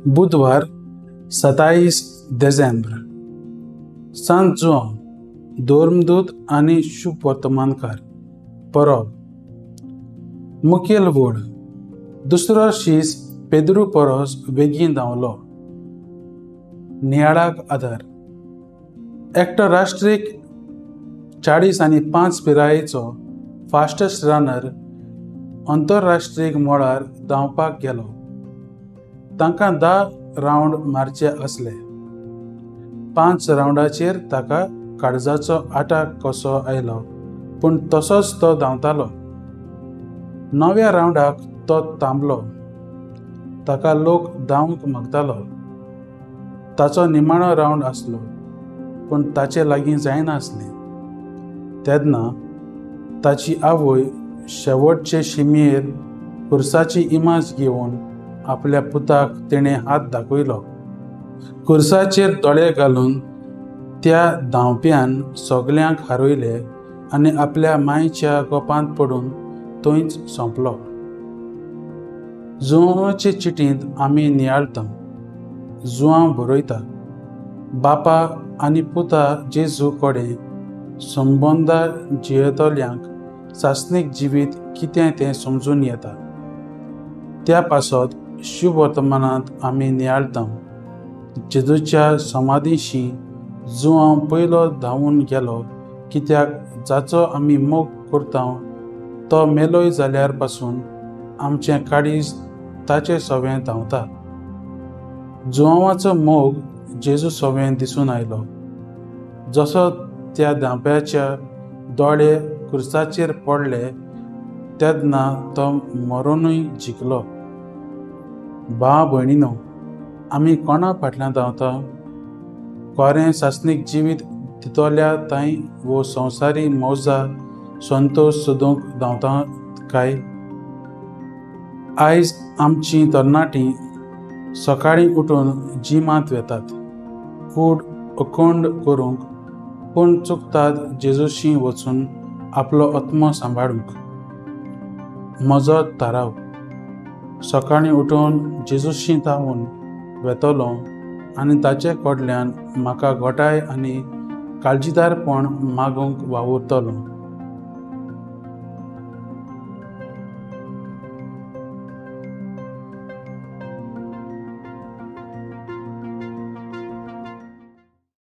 बुधवार 27 देसेंब्र. सांत जुआंव धर्मदूत आनी शुभवर्तमानकार परब. मुखेल वड दुसरो शीस पेद्रू परस बेगीन धांवलो. नियाळाक आदार. एकटो राष्ट्रीक 45 पिरायेचो फास्टस्ट रनर अंतरराष्ट्रीय मळार धांवपाक गेलो. तांकां 10 रावंड मारचे आसले. 5 रावंडाचेर ताका काळजाचो आटाक कसो आयलो, पूण तसोच तो धांवतालो. 9व्या रावंडाक तो थांबलो. ताका लोक धांवंक मागतालो. ताचो निमाणो रावंड आसलो, पूण ताचे लागीं जायनासलें. तेन्ना ताची आवय शेवटचे शिमेर खुर्साची इमाज घेवन आपल्या पुताक तिणें हात दाखयलो. खुर्साचेर दोळे घालून त्या धांवप्यान सगल्यांक हारयले आनी आपल्या मायच्या गोपांत पडून थंयच सोंपलो. जुआंवाचे चिटींत आमी नियाळता. जुआंव बरयता, बापा आनी पुता जेजू कडेन संबंदा जियेतल्यांक सासणीक जिवीत कितें तें समजून येता. त्या पासत शुभवर्तमानांत आमी नियाळता. जेजूच्या समाधीशी जुआंव पयलो धांवून गेलो, कित्याक जाचो आमी मोग करता तो मेलोय जाल्यार पासून आमचें काळीज ताचे सवें धांवता. जुआंवाचो मोग जेजू सवें दिसून आयलो. जसो त्या धांप्याच्या दोळे खुर्साचेर पडले तेन्ना तो मरोनूय जिखलो. भाव भयणीनो, आमी कोणा फाटल्यान धांवता? कोरें सासणीक जिवीत दितल्या तांय वो संवसारी मौजा संतोश सोदूंक धांवता काय? आयज आमची तरणाटी सकाळीं उठून जिमांत वेतात, कूड अखंड करूंक, पूण चुकतात जेजूशी वचून आपलो आत्मो सांबाळूंक. म्हजो थाराव, सकाळीं उठून जेजूशी धांवून वेतलो आनी ताचे कडल्यान म्हाका घटाय आनी काळजीदारपण मागूंक वावुरतलो.